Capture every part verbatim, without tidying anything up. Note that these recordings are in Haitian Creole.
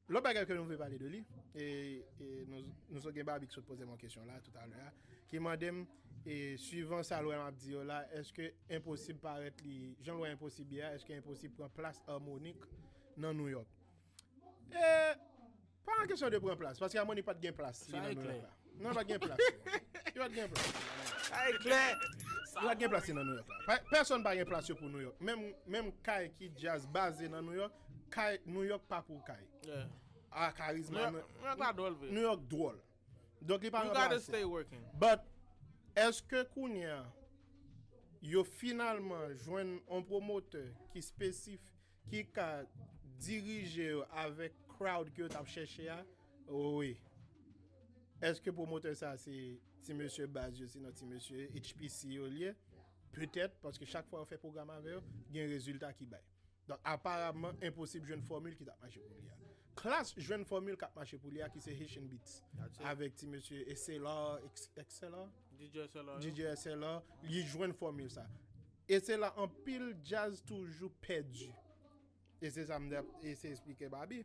Lòt bagay ke nou vle pale de li, e, e nou, nou sot gen Babi ki sot poze m yon kesyon la toutalè a, ki mande m, e swivan sa lwa m ap di yo la, èske Enposib parèt li, jan lwa Enposib ye a, èske Enposib pran plas Harmonik nan New York? E, pa yon kesyon de pran plas, paske Harmonik pa t gen plas li nan New York la. Non, pa t gen plas. Li pa t gen plas. Sa e klè. Li pa t gen plas li nan New York la. Pèsonn pa gen plas yo pou New York. Menm, menm Kay ki djaz baze nan New York, Kay, New York pa pou Kay. A karizma New York dwòl vre. New York dwòl. Donk li pa ranplase. But èske kounye a yo finalman jwenn yon pwomotè ki spesif ki ka dirije yo avèk crowd ke yo t ap chèche a? Wi. Èske pwomotè sa se ti mesye baz yo, sinon ti mesye H P C yo l ye? Petèt, paske chak fwa yo fè pwogram avè yo, gen rezilta ki bay. Donk, aparamman, Enposib jwenn fòmil ki t ap mache pou li a. Klass jwenn fòmil k ap mache pou li a, ki se Haitian Beats. Avèk ti mesye Esela, Esela? D J Esela. D J Esela, li jwenn fòmil sa. Esela anpil djaz toujou pèdi. E se sa m t ap eseye eksplike Babi.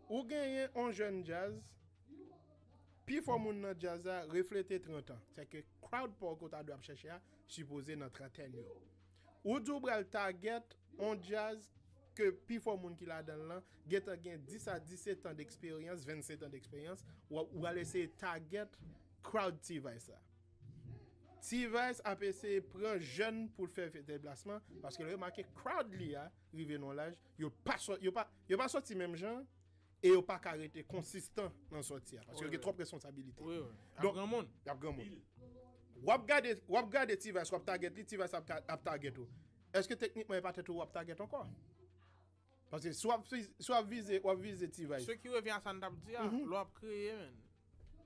Ou genyen yon jèn djaz, pi fò moun nan djaz la reflete trant an. Sèke crowd pa w ke w ta dwe ap chèche a, sipoze nan trantèn yo. Ou di w pral target yon djaz ke pi fò moun ki ladan l lan gentan gen dis a disèt an deksperyans, vennsenk an deksperyans, w ap, w al eseye target crowd T-Vice la. T-Vice ap eseye pran jèn pou l fè deplasman, paske lè remake crowd li a rive nan yon laj, yo pa, yo pa, yo pa sòti menm jan, e yo pa ka rete konsistan nan sòti a, paske yo gen twòp responsabilite. Wi, wi. Y ap granmoun. Y ap granmoun. W ap gade, w ap gade T-Vice, w ap target li, T-Vice ap, ap target ou. Èske teknikman e pa tèt ou w ap target ankò? Paske si w ap, si w ap vize, w ap vize T-Vice. Se ki revyen a sa n t ap di a, lè w ap kreye, men.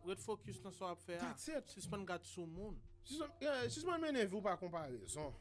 Ret fokis nan sa w ap fè a. That's it. Sispann gad sou moun. Sispann, yeah, sispann mennen vi w pa konparezon.